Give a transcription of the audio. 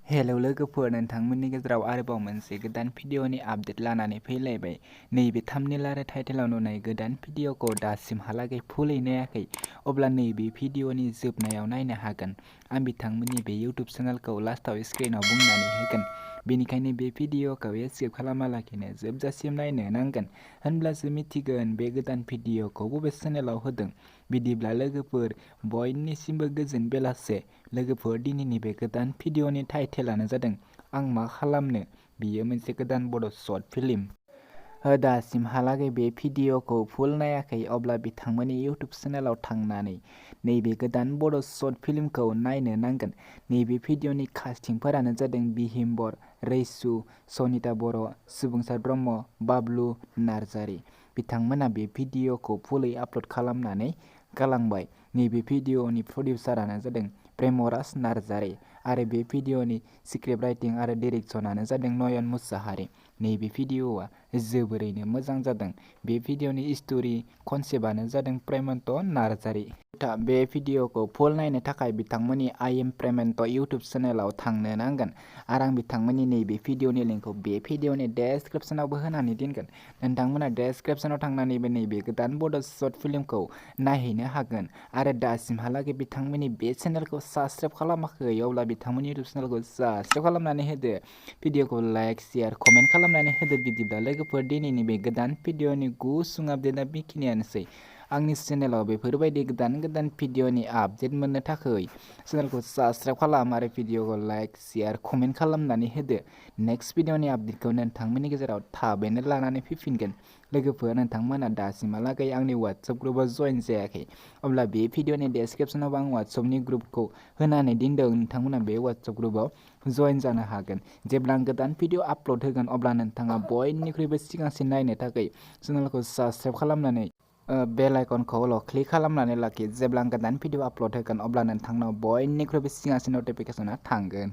Hello लोगोफोर, नोंथांमोननि गेजेराव आरोबाव मोनसे गोदान भिडिअनि आपडेट लानानै फैलायबाय। नैबे थाम्बनेल आरो टाइटेलाव नुनाय गोदान भिडिअखौ दासिमहालागै फुलै नायाखै, अब्ला नैबे भिडिअनि जोबनायाव नायनो हागोन। आं बिथांमोननि बे इउटुब चेनेलखौ लास्टआव स्क्रिनाव बुंनानै होगोन, बेनिखायनो बे भिडिअखौ स्किप खालामालाखिनो जोबजासिम नायनो नांगोन, होनब्लासो मिथिगोन बे गोदान भिडिअखौ बबे चेनेलाव होदों। बिदिब्ला लोगोफोर, बयनिसिमबो गोजोन बेलासे। लोगोफोर, दिनैनि बे गोदान भिडिअनि टाइटेलानो जादों आं मा खालामनो। बियो मोनसे गोदान बड' शर्ट फिल्म। दासिमहालागै बे भिडिअखौ फुल नायाखै, अब्ला बिथांमोननि इउटुब चेनेलाव थांनानै नैबे गोदान बड' शर्ट फिल्मखौ नायनो नांगोन। नैबे भिडिअनि कास्टिंफोरानो जादों बिहिम बर, रैसु, सनिता बर', सुबुंसार ब्रह्म, बाबलु नार्जारि। बिथांमोना बे भिडिअखौ फुलै आपल'ड खालामनानै गालांबाय। नैबे भिडिअनि प्रडिउसारानो जादों प्रेमराज नार्जारि आरो बे भिडिअनि स्क्रिप्ट राइटिं आरो डिरेक्शनानो जादों नयन मुसाहारि। नैबे भिडिअआ जोबोरैनो मोजां जादों। बे भिडिअनि स्ट'रि कनसेप्टआनो जादों प्रेमन्त नार्जारि। बे भिडिअखौ फुल नायनो थाखाय बिथांमोननि आइ एम प्रेमन्त इउटुब चेनेलाव थांनो नांगोन आरो आं बिथांमोननि नैबे भिडिअनि लिंकखौ बे भिडिअनि डेसक्रिप्शनावबो होनानै दोनगोन। नोंथांमोना डेसक्रिप्शनाव थांनानैबो नैबे गोदान बड' शर्ट फिल्मखौ नायहैनो हागोन आरो दासिमहालागै बिथांमोननि बे चेनेलखौ साबस्क्राइब खालामाखै, अब्ला बिथांमोननि इउटुब चेनेलखौ साबस्क्राइब खालामनानै होदो, भिडिअखौ लाइक शेयार कमेन्ट खालामनानै होदो। बिदिब्ला लोगोफोर, दिनैनि बे गोदान भिडिअनि गुसुं आपडेटआ बेखिनियानोसै। आंनि चेनेलाव बेफोरबायदि गोदान गोदान भिडिअनि आपडेट मोननो थाखाय चेनेलखौ साबस्क्राइब खालाम आरो भिडिअखौ लाइक शेयार कमेन्ट खालामनानै होदो। नेक्स्ट भिडिअनि आपडेटखौ नोंथांमोननि गेजेराव थाबैनो लानानै फैफिनगोन। लोगोफोर, नोंथांमोना दासिमहालागै आंनि वाट्सएप ग्रुपआव जइन जायाखै, अब्ला बे भिडिअनि डेसक्रिप्शनाव आं वाट्सएपनि ग्रुपखौ होनानै दोनदों। नोंथांमोना बे वाट्सएप ग्रुपआव जइन जानो हागोन। जेब्ला आं गोदान भिडिअ आपल'ड होगोन, अब्ला नोंथाङा बयनिख्रुइबो सिगांसिन नायनो थाखाय चेनेलखौ साबस्क्राइब खालामनानै बेल आइकनखौल' क्लिक खालामनानै लाखि। जेब्ला आं गोदान भिडिअ आपल'ड होगोन, अब्ला नोंथांनाव बयनिख्रुइबो सिगांसिन नटिफिकेसना थांगोन।